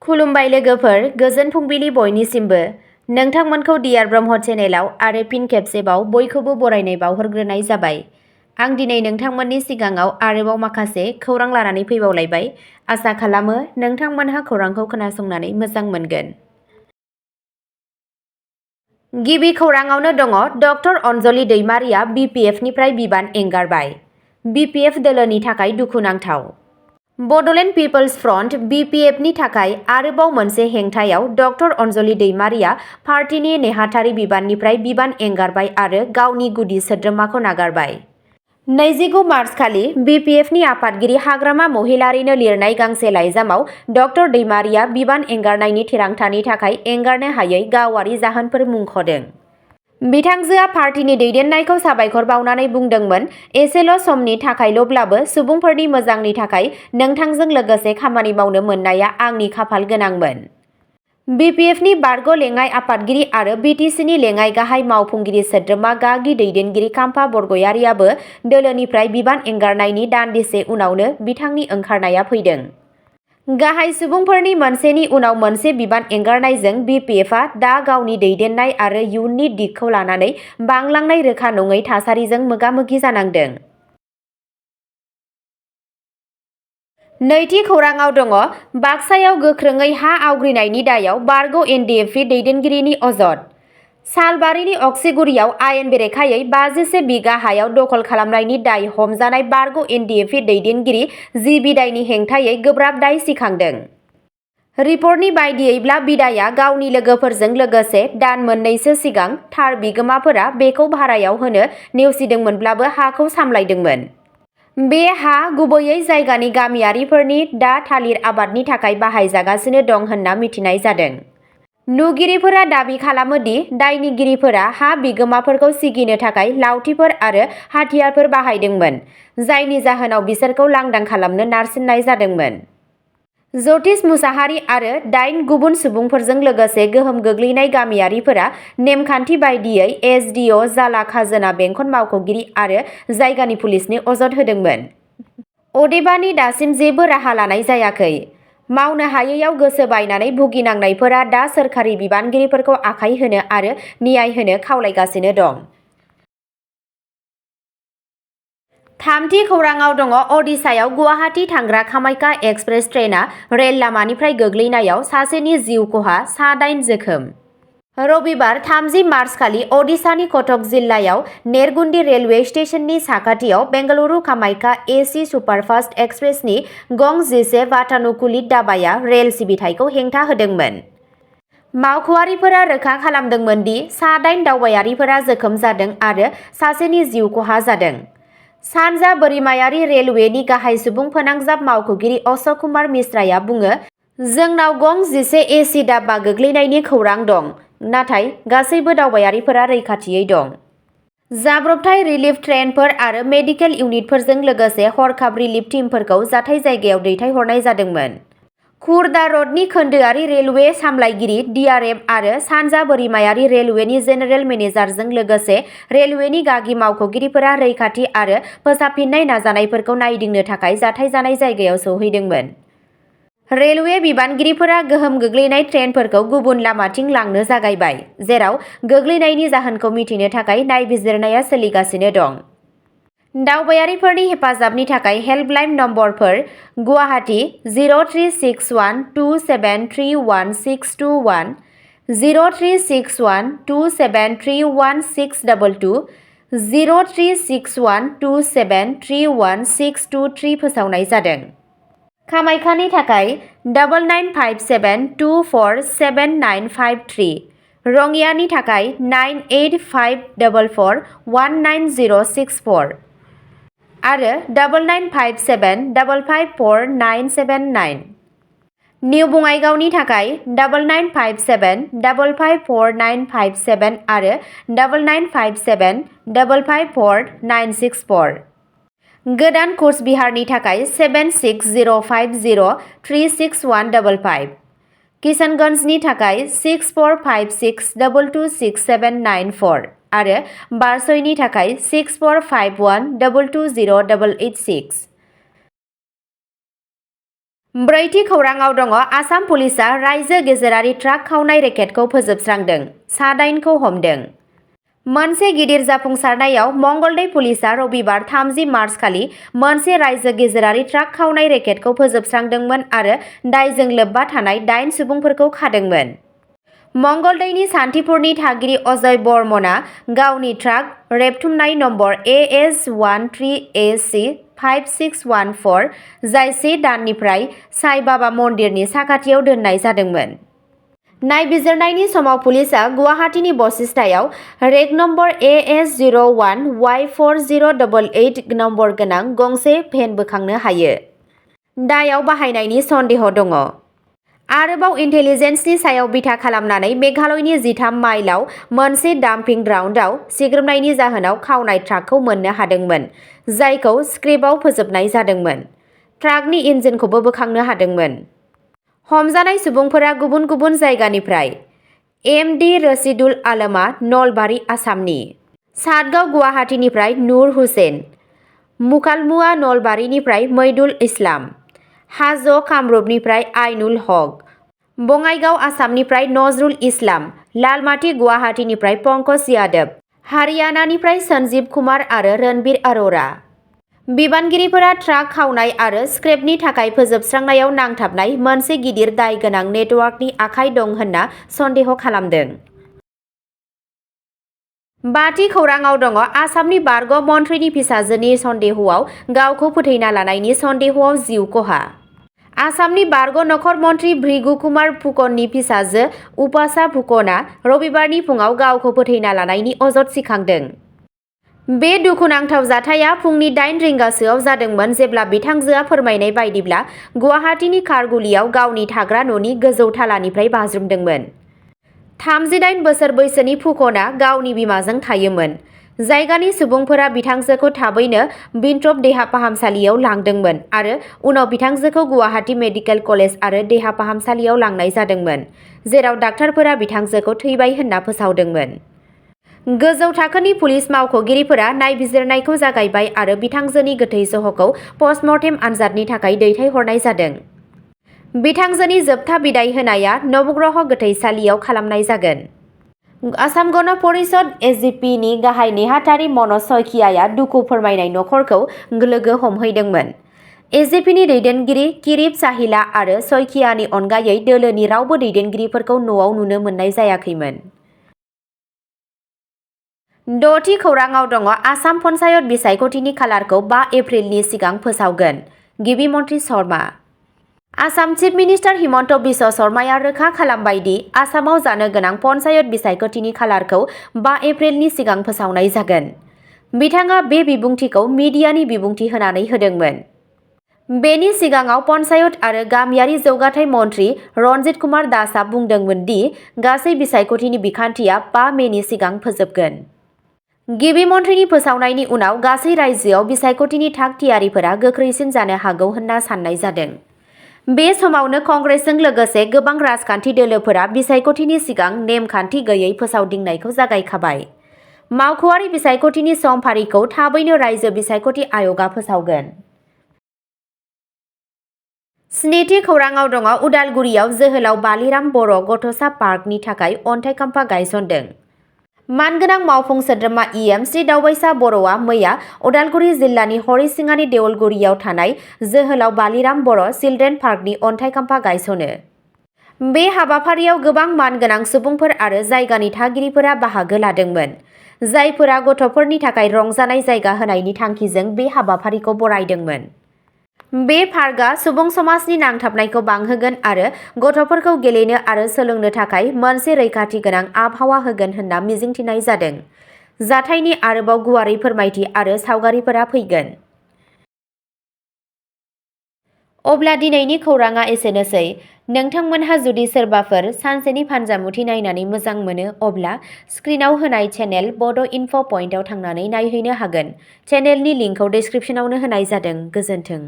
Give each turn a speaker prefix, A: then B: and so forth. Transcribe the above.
A: खुलुमबाय लोगोफोर, गोजोन फुंबिलि बयनिसिमबो। नोंथांमोनखौ डियार ब्रह्म चेनेलाव आरो फिन खेबसेबाव बयखौबो बरायनाय बावहरग्रोनाय जाबाय। आं दिनै नोंथांमोननि सिगाङाव आरोबाव माखासे खौरां लानानै फैबावलायबाय। आसा खालामो नोंथांमोनहा खौरांखौ खोनासंनानै मोजां मोनगोन। गिबि खौराङावनो दङ डक्टर अनजलि दैमारिया BPFनिफ्राय बिबान एंगारबाय। BPF दोलोनि थाखाय दुखुनांथाव। बड'लेण्ड पिपल्स फ्रन्ट BPFनि थाखाय आरोबाव मोनसे हेंथायाव डक्टर अनजलि दैमारिया पार्टीनि नेहाथारि बिबाननिफ्राय बिबान एंगारबाय आरो गावनि गुदि सोद्रोमाखौ नागारबाय। 29 मार्च खालि BPFनि आफादगिरि हाग्रामा महिलारिनो लिरनाय गांसे लाइजामाव डक्टर दैमारिया बिबान एंगारनायनि थिरांथानि थाखाय एंगारनो हायै गावारि जाहोनफोर मुंख'दों। बिथांजोआ पार्टीनि दैदेननायखौ साबायखर बावनानै बुंदोंमोन, एसेल' समनि थाखायल'ब्लाबो सुबुंफोरनि मोजांनि थाखाय नोंथांजों लोगोसे खामानि मावनो मोननाया आंनि खाफाल गोनांमोन। BPFनि बारग' लेङाइ आफादगिरि आरो BTCनि लेङाइ गाहाय मावफुंगिरि सोद्रोमा गागि दैदेनगिरि काम्पा बरग'यारियाबो दोलोनिफ्राय बिबान एंगारनायनि दान्दिसे उनावनो बिथांनि ओंखारनाया फैदों। गाहाय सुबुंफोरनि मोनसेनि उनाव मोनसे बिबान एंगारनायजों BPFआ दा गावनि दैदेननाय आरो इयुननि दिगखौ लानानै बांलांनाय रोखा नङै थासारिजों मोगा-मोगि जानांदों। नैथि खौराङाव दङ बाक्सायाव गोख्रोङै हा आवग्रिनायनि दायाव बारग' NDFP दैदेनगिरिनि अजद। सालबारिनि अक्सिगुरियाव आयेन बेरेखायै 51 बिगा हायाव दखल खालामनायनि दाय हमजानाय बारग' NDFP दैदेनगिरि जि बिदायनि हेंथायै गोब्राब दाय सिखांदों। रिपर्टनि बायदियैब्ला बिदाया गावनि लोगोफोरजों लोगोसे दान मोननैसो सिगां थार बिगोमाफोरा बेखौ भारायाव होनो नेवसिदोंमोनब्लाबो हाखौ सामलायदोंमोन। बे हा गुबैयै जायगानि गामियारिफोरनि दा थालिर आबादनि थाखाय बाहायजागासिनो दं होनना मिथिनाय जादों। नुगिरिफोरा दाबि खालामो दि दायनिगिरिफोरा हा बिगोमाफोरखौ सिगिनो थाखाय लावथिफोर आरो हाथियारफोर बाहायदोंमोन, जायनि जाहोनाव बिसोरखौ लांदां खालामनो नारसिननाय जादोंमोन। जतिश मुसाहारि आरो 8 गुबुन सुबुंफोरजों लोगोसे गोहोम गोग्लैनाय गामियारिफोरा नेमखान्थि बायदियै SDO जाला खाजोना बेंखन मावख'गिरि आरो जायगानि पुलिसनि अजद होदोंमोन। अदेबानि दासिम जेबो राहा लानाय जायाखै। मावनो हायैयाव गोसो बायनानै भुगिनांनायफोरा दा सोरखारि बिबानगिरिफोरखौ आखाय होनो आरो न्याय होनो खावलायगासिनो दं। थामथि खौराङाव दङ अडिशायाव गुवाहाटी थांग्रा कामाख्या एक्सप्रेस ट्रेनआ रेल लामानिफ्राय गोग्लैनायाव सासेनि जिउ खहा, सा 8 जोखोम। रबिबार 30 मार्च खालि अडिशानि कटक जिल्लायाव नेरगुन्डी रेलवे स्टेशननि साखाथियाव बेंगलुरु कामाख्या AC सुपारफास्ट एक्सप्रेसनि गं 11 वातानुकुलित दाब्बाया रेल सिबिथायखौ हेंथा होदोंमोन। मावख'आरिफोरा रोखा खालामदोंमोन दि सा 8 दावबायारिफोरा जोखोम जादों आरो सासेनि जिउ खहा जादों। सानजा बोरिमायारि रेलवेनि गाहाय सुबुं फोनांजाब मावख'गिरि अशक कुमार मिश्राया बुङो, जोंनाव गं 11 AC दाब्बा गोग्लैनायनि खौरां दं, नाथाय गासैबो दावबायारिफोरा रैखाथियै दं। जाब्रबथाय रिलिफ ट्रेनफोर आरो मेडिकेल इउनिटफोरजों लोगोसे हरखाब रिलिफ टीमफोरखौ जाथाय जायगायाव दैथायहरनाय जादोंमोन। खुर्दा रडनि खोन्दोआरि रेलवे सामलायगिरि DRM आरो सानजा बोरिमायारि रेलवेनि जेनेरेल मेनेजारजों लोगोसे रेलवेनि गागि मावख'गिरिफोरा रैखाथि आरो फोसाबफिननाय नाजानायफोरखौ नायदिंनो थाखाय जाथाय जानाय जायगायाव सौहैदोंमोन। रेलवे बिबानगिरिफोरा गोहोम गोग्लैनाय ट्रेनफोरखौ गुबुन लामाथिं लांनो जागायबाय, जेराव गोग्लैनायनि जाहोनखौ मिथिनो थाखाय नायबिजिरनाया सोलिगासिनो दं। दावबायारिफोरनि हेफाजाबनि थाखाय हेल्पलाइन नम्बरफोर गुवाहाटी 0361273161, 036127316222, 036127316223 फोसावनाय जादों। कामाख्यानि थाखाय 9957247953, रङियानि थाखाय 9854419064 आरो 9957554979। निउ बङाइगावनि थाखाय 9957554957 आरो 9957554964। गोदान कच बिहारनि थाखाय 7605036155, किशनगन्जनि थाखाय 6456226794 आरो बारसयनि थाखाय 6451220886। ब्रैथि खौराङाव दङ आसाम पुलिसआ रायजो गेजेरारि ट्राक खावनाय रेकेटखौ फोजोबस्रांदों, 9 हमदों। मोनसे गिदिर जाफुंसारनायाव मंगलदै पुलिसआ रबिबार 30 मार्च खालि मोनसे रायजो गेजेरारि ट्राक खावनाय रेकेटखौ फोजोबस्रांदोंमोन आरो दायजों लोब्बा थानाय 8 सुबुंफोरखौ खादोंमोन। मंगलदैनि सान्थिपुरनि थागिरि अजय बर्मनआ गावनि ट्राक रेबथुमनाय नम्बर AS13AC 5614 जाय 1 दाननिफ्राय साई बाबा मन्दिरनि साखाथियाव दोननाय जादोंमोन। नायबिजिरनायनि समाव पुलिसआ गुवाहाटीनि बशिष्टायाव रेक नम्बर AS01Y4088 नम्बर गोनां गंसे भेन बोखांनो हायो। दायाव बाहायनायनि सन्देह दङ। आरोबाव इन्टेलिजेन्सनि सायाव बिथा खालामनानै मेघालयनि 13 माइलआव मोनसे डाम्पिं ग्राउन्डआव सिग्रोमनायनि जाहोनाव खावनाय ट्राकखौ मोननो हादोंमोन, जायखौ स्क्रेपआव फोजोबनाय जादोंमोन। ट्राकनि इन्जिनखौबो बोखांनो हादोंमोन। हमजानाय सुबुंफोरा गुबुन गुबुन जायगानिफ्राय। एमडी रशिदुल आलमआ नलबारि आसामनि। सातगाव गुवाहाटीनिफ्राय नुर हुसेन। मुकालमुआ नलबारिनिफ्राय मैदुल इस्लाम। हाज कामरुपनिफ्राय आइनुल हक। बङाइगाव आसामनिफ्राय नजरुल इस्लाम। लालमाटि गुवाहाटीनिफ्राय पंकज यादव। हारियानानिफ्राय सन्जीब कुमार आरो रणबीर अरोरा। बिबानगिरिफोरा ट्राक खावनाय आरो स्क्रेपनि थाखाय फोजोबस्रांनायाव नांथाबनाय मोनसे गिदिर दाय गोनां नेटवर्कनि आखाइ दं होनना सन्देह खालामदों। बाथि खौराङाव दङ आसामनि बारग' मन्थ्रिनि फिसाजोनि सन्देहआव गावखौ फोथैना लानायनि सन्देहआव जिउ खहा। आसामनि बारग' नखर मन्थ्रि भृगु कुमार फुकननि फिसाजो उपासा फुकनआ रबिबारनि फुङाव गावखौ फोथैना लानायनि अजद सिखांदों। बे दुखुनांथाव जाथाया फुंनि 8 रिंगासोआव जादोंमोन जेब्ला बिथांजोआ फोरमायनाय बायदिब्ला गुवाहाटीनि खारगुलियाव गावनि थाग्रा न'नि गोजौ थालानिफ्राय बाज्रुमदोंमोन। 38 बोसोर बैसोनि फुकनआ गावनि बिमाजों थायोमोन। जायगानि सुबुंफोरा बिथांजोखौ थाबैनो बिनट्रप देहा फाहामसालियाव लांदोंमोन आरो उनाव बिथांजोखौ गुवाहाटी मेडिकेल कलेज आरो देहा फाहामसालियाव लांनाय जादोंमोन, जेराव डाक्टारफोरा बिथांजोखौ थैबाय होनना फोसावदोंमोन। गोजौ थाखोनि पुलिस मावख'गिरिफोरा नायबिजिरनायखौ जागायबाय आरो बिथांजोनि गोथै सह'खौ पस्टमर्टेम आनजादनि थाखाय दैथायहरनाय जादों। बिथांजोनि जोबथा बिदाय होनाया नवग्रह गोथैसालियाव खालामनाय जागोन। आसाम गण परिषद एजिपिनि गाहाय नेहाथारि मनज शइकियाआ दुखु फोरमायनाय नखरखौ लोगो हमहैदोंमोन। एजिपिनि दैदेनगिरि किरिट साहिला आरो शइकियानि अनगायै दोलोनि रावबो दैदेनगिरिफोरखौ न'आव नुनो मोननाय जायाखैमोन। 6थि खौराङाव दङ आसाम पन्चायत बिसायख'थिनि खालारखौ 5 एप्रिलनि सिगां फोसावगोन, गिबि मन्थ्रि शर्मा। आसाम चिफ मिनिस्टार हिमन्त बिश्व शर्माया रोखा खालामबाय दि आसामाव जानो गोनां पन्चायत बिसायख'थिनि खालारखौ 5 एप्रिलनि सिगां फोसावनाय जागोन। बिथाङा बे बिबुंथिखौ मिडियानि बिबुंथि होनानै होदोंमोन। बेनि सिगाङाव पन्चायत आरो गामियारि जौगाथाय मन्थ्रि रन्जित कुमार दासआ बुंदोंमोन दि गासै बिसायख'थिनि बिखान्थिया 5 मेनि सिगां फोजोबगोन। गिबि मन्थ्रिनि फोसावनायनि उनाव गासै रायजोआव बिसायख'थिनि थाग थियारिफोरा गोख्रैसिन जानो हागौ होनना साननाय जादों। बे समावनो कंग्रेसजों लोगोसे गोबां राजखान्थि दोलोफोरा बिसायख'थिनि सिगां नेमखान्थि गैयै फोसावदिंनायखौ जागायखाबाय। मावख'आरि बिसायख'थिनि समफारिखौ थाबैनो रायजो बिसायख'थि आय'गआ फोसावगोन। 7थि खौराङाव दङ उदालगुरियाव जोहोलाव बालिराम बर' गथ'सा पार्कनि थाखाय अन्थाइ खाम्फा गायसनदों। मानगोनां मावफुं सोद्रोमा इएम श्री दावबायसा बर'आ मैया उदालगुरि जिल्लानि हरिसिङानि देउलगुरियाव थानाय जोहोलाव बालिराम बर' चिल्ड्रेन पार्कनि अन्थाइ खाम्फा गायसनो। बे हाबाफारियाव गोबां मानगोनां सुबुंफोर आरो जायगानि थागिरिफोरा बाहागो लादोंमोन, जायफोरा गथ'फोरनि थाखाय रंजानाय जायगा होनायनि थांखिजों बे हाबाफारिखौ बरायदोंमोन। बे पार्कआ सुबुं समाजनि नांथाबनायखौ बांहोगोन आरो गथ'फोरखौ गेलेनो आरो सोलोंनो थाखाय मोनसे रैखाथि गोनां आबहावा होगोन होनना मिजिंथिनाय जादों। जाथायनि आरोबाव गुवारै फोरमायथि आरो सावगारिफोरा फैगोन। अब्ला दिनैनि खौराङा एसेनोसै। नोंथांमोनहा जुदि सोरबाफोर सानसेनि फानजामुथि नायनानै मोजां मोनो अब्ला स्क्रिनाव होनाय चेनेल बड' इनफ' पइन्टआव थांनानै नायहैनो हागोन। चेनेलनि लिंकखौ डिस्क्रिप्शनावनो होनाय जादों। गोजोन्थों।